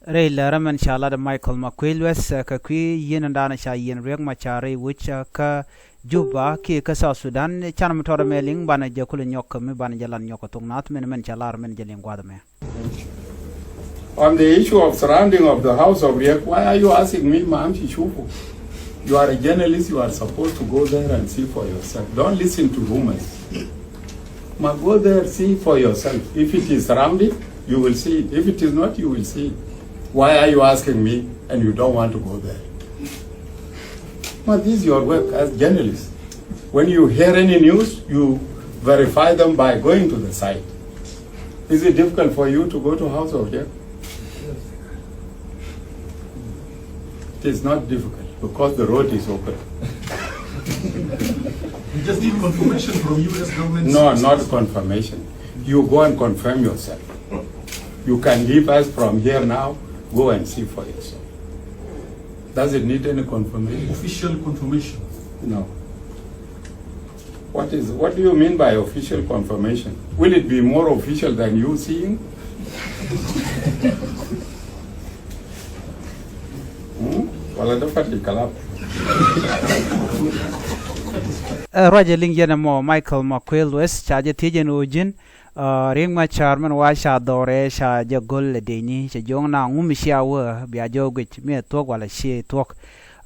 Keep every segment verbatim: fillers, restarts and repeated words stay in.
Rɛy lärä mɛn ca lat Michael Makuei Lueth, ɛ, kɛ kui̱ yieen in da̱a̱n ca yieen Riek Machar rɛy wec, ɛ, kä Juba kiɛ kä South Sudan. Canɛ mi tɔɔt ɛmɛ liŋ banɛ jɛ kulɛ nyɔk kɛ mi banɛ jɛ lat nyɔk kɛ thok naath mɛn mɛn ca lar mɛn jɛ liŋ gua̱a̱th ɛmɛ. On the issue of surrounding of the house of Riek, why are you asking me, ma amshi shufu? You are a journalist, you are supposed to go there and see for yourself. Don't listen to rumors. Ma, go there, see for yourself. If it is surrounded, you will see it. If it is not, you will see it. Why are you asking me and you don't want to go there? Ma, this is your work as journalists. When you hear any news, you verify them by going to the site. Is it difficult for you to go to House of Riek? It is not difficult because the road is open. We just need confirmation from U S government. No, not confirmation. You go and confirm yourself. You can leave us from here now, go and see for yourself. Does it need any confirmation? Official confirmation. No. What is, what do you mean by official confirmation? Will it be more official than you seeing? Hmm? Wala da fati kalam. Ɛ, ruacɛ liŋ yɛn ɛmɔ Michael Makuei Lueth ca jɛ thiec ɛn ɣöö ji̱n, ɛ, Riek Machar mɛn wa ca dhɔrɛ ca jɛ go̱l ɛ dëëcni, cɛ jiɔŋ na ŋum cia wä bia jɛ wä guic mi ɛ thuɔ̱k wala cie thuɔ̱k.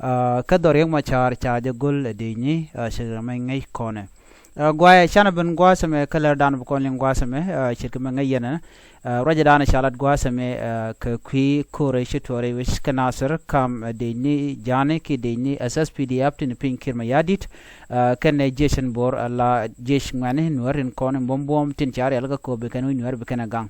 Ɛ, kä dhɔr Riek Machar ca jɛ go̱l ɛ dëëcni, ɛ, cɛ mɛ ŋäc kɔnɛ. Ɛ, guayɛ canɛ ben gua̱a̱th ɛmɛ kä lɛr dan bi kɔn liŋ gua̱a̱th ɛmɛ, ɛ, ce̱tkɛ mɛ ŋäc yɛn ɛ. Ɛ, ruacɛ dan ca lat gua̱a̱th ɛmɛ, ɛ, kɛ kui̱ ko̱rɛ ci tuɔɔrɛ wec kä Nasir kam, ɛ, dëëcni ja̱a̱ni kiɛ dëëcni S S P D F tin piny Kiir Mayardit, ɛ, kɛnɛ jiec in Bor, ɛ, la jiec ŋuɛ̈ni Nuäär tin kɔn in buɔ̱m buɔ̱m tin ca rial kä kööp bi kɛn wi̱c Nuäär bi kɛn ɛ gaŋ.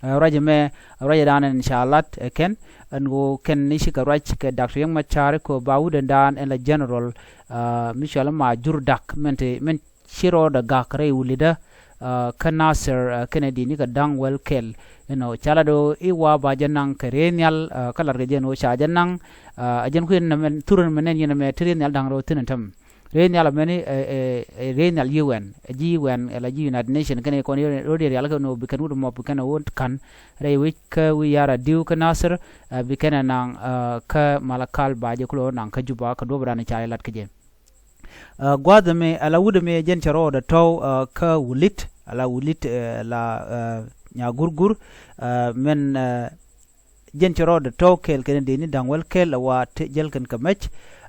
Ɛ, ruacɛ mɛ, ruacɛ dan ɛn ca lat, ɛ, kɛn ɛn ɣöö kɛn ni cikɛ ruac kɛ Dak Riek Machar kɛ ɣöö ba wut ɛn dan ɛn la general, ɛ, mi cɔal ma jur dak mɛn ti mɛn ci rɔɔdɛ gak rɛy wulidä, ɛ, kä Nasir, ɛ, kɛnɛ di̱t ni kɛ da̱ŋ wäl kɛl. Inɔ ca lat ɣöö i̱ wa ba jɛ naŋ kɛ rɛy nhial, ɛ, kä lat kɛ jɛn ɣöö ca jɛ naŋ, ɛ, ɛ jɛn kui̱n nɛ mɛn thurun mɛ nɛn yɛn ɛmɛ ti rɛy nhial da̱ŋ rɛw thi̱n ɛn tämɛ. Rɛy nhial ɛmɛni, ɛ, ɛ, ɛ, rɛy nhial U N, ɛ, ji̱ U N, ɛ, la ji̱ United Nations kɛnɛ kɔn rɔ̱diɛn rial kɛn ɣöö bi kɛn wut ɛmɔ bi kɛn ɛ wä ka̱n rɛy wec kä wi̱i̱ ya̱r adiw kä Nasir, ɛ, bi kɛn ɛ naŋ, ɛ, kä Malakal ba jɛ kulɛ wä naŋ kä Juba kɛ duɔ̱p dan ca jɛ lat kä jɛ. Ɛ, gua̱a̱th ɛmɛ, ɛ, la wut ɛmɛ jɛn cɛ rɔɔdɛ tɔ̱w, ɛ, kä Wulit, ɛ, la Wulit, ɛ, la, ɛ, Nyagurgur, ɛ, mɛn, ɛ, jɛn cɛ rɔɔdɛ tɔ̱w kɛɛl kɛn dëëcni da̱ŋ wäl kɛl ɛ wa te jäl kɛn kɛ mɛc,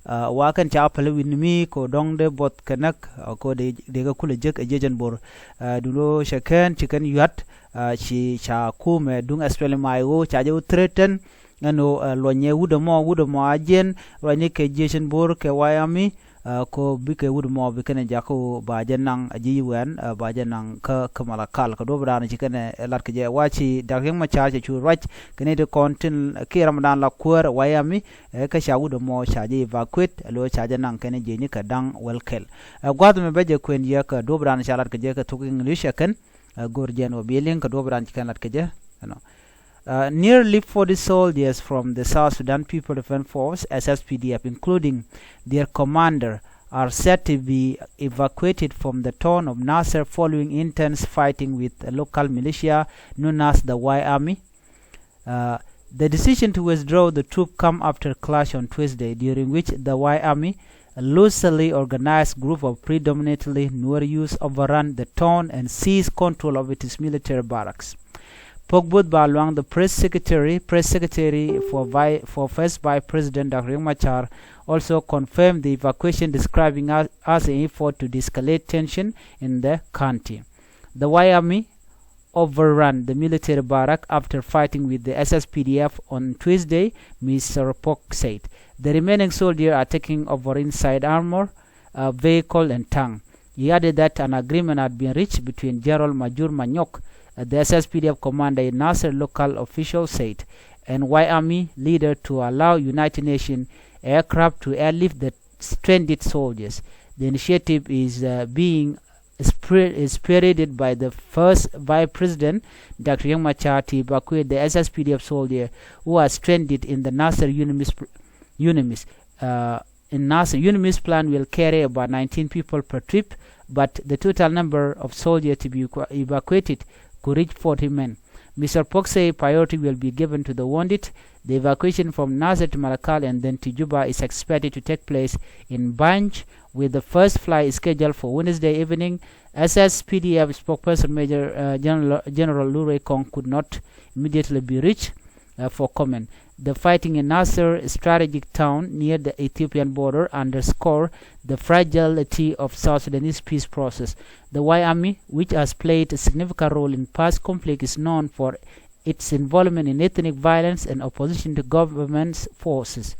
ɛ, wa kɛn ca päl wi̱n mi kɛ dɔ̱ŋ dee buɔth kɛ näk, ɛ, kɛ dee, dee kɛ kulɛ jek ɛ jiec ɛn Bor. Ɛ, duŋ lo̱ cɛ kɛn ci kɛn yua̱t, ɛ, ci ca kumɛ duŋ S P L M I O ca jɛ wä threaten, ɛn ɣöö, ɛ, luɔnyɛ wut ɛmɔ, wut ɛmɔ a jiɛn, ruacni kɛ jiec ɛn Bor kɛ White Army, ɛ, kɛ ɣöö bikɛ wut ɛmɔ bi kɛn ɛ jakä ɣöö ba jɛ naŋ, ɛ, ji̱ U N, ɛ, ba jɛ naŋ kä, kä Malakal. Kɛ duɔ̱p dan ci kɛn ɛ lat kɛ jɛ wa ci Dak Riek Machar cɛ cu ruac kɛ ni ti kɔn tin kiɛ ram dan la kuäär ɛ White Army, ɛ, kä ca wut ɛmɔ ca jɛ evacuate, ɛ, lo̱ ca jɛ naŋ kɛn jiecni kɛ da̱ŋ wäl kɛl. Ɛ, gua̱a̱th ɛmɛ bä jɛ kuɛn yɛ kɛ duɔ̱p dan ca lat kɛ jɛ kɛ thok English ɛ kɛn, ɛ, go̱r jɛn wä bi liŋ kɛ duɔ̱p dan ci kɛn lat kɛ jɛ, you know. Uh, nearly forty soldiers from the South Sudan People Defense Force, S S P D F, including their commander, are said to be evacuated from the town of Nasser following intense fighting with a local militia known as the White Army. Uh, the decision to withdraw the troop come after clash on Tuesday, during which the White Army loosely organized group of predominantly Nuer youth overran the town and seized control of its military barracks. Pok Buth Ba Luang, the press secretary, press secretary for, vi, for First Vice President Doctor Riek Machar, also confirmed the evacuation, describing as, as an effort to de-escalate tension in the county. The White Army overran the military barrack after fighting with the S S P D F on Tuesday, Mister Pok said. The remaining soldiers are taking over inside armor, uh, vehicle and tank. He added that an agreement had been reached between General Majur Manyok, uh, the S S P D F commander in Nasser, local officials said, and White Army leader to allow United Nations aircraft to airlift the stranded soldiers. The initiative is, uh, being spre-, is spearheaded by the first vice president, Doctor Riek Machar, to evacuate the S S P D F soldier who are stranded in the Nasser UNMISS pr-, UNMISS, uh, in Nasser. UNMISS plan will carry about nineteen people per trip, but the total number of soldiers to be equa-, evacuated could reach forty men. Mister Puok say priority will be given to the wounded. The evacuation from Nasir to Malakal and then to Juba is expected to take place in bunch, with the first flight scheduled for Wednesday evening. S S P D F spokesperson Major, uh, General, General Lurey Kong could not immediately be reached, uh, for comment. The fighting in Nasir, a strategic town near the Ethiopian border, underscore the fragility of South Sudanese peace process. The White Army, which has played a significant role in past conflict, is known for its involvement in ethnic violence and opposition to government's forces.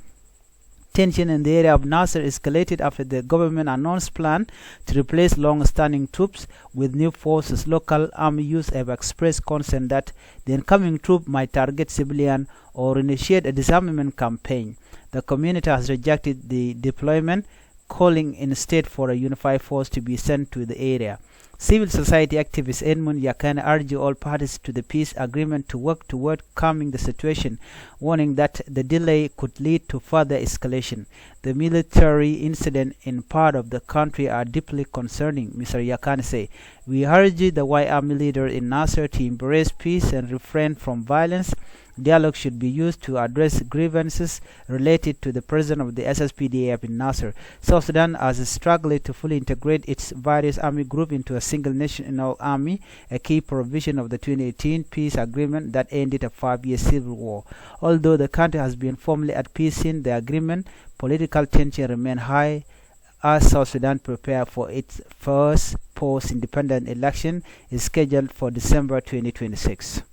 Tension in the area of Nasir escalated after the government announced plan to replace long-standing troops with new forces. Local army youths have expressed concern that the incoming troop might target civilian or initiate a disarmament campaign. The community has rejected the deployment, calling instead for a unified force to be sent to the area. Civil society activist Edmund Yakan urged all parties to the peace agreement to work toward calming the situation, warning that the delay could lead to further escalation. The military incident in part of the country are deeply concerning, Mister Yakan said. We urge the White Army leader in Nasir to embrace peace and refrain from violence. Dialogue should be used to address grievances related to the presence of the S S P D F in Nasir. South Sudan has struggled to fully integrate its various army groups into a single national army, a key provision of the twenty eighteen peace agreement that ended a five-year civil war. Although the country has been formally at peace since the agreement, political tension remain high as South Sudan prepare for its first post-independent election is scheduled for December twenty twenty-six.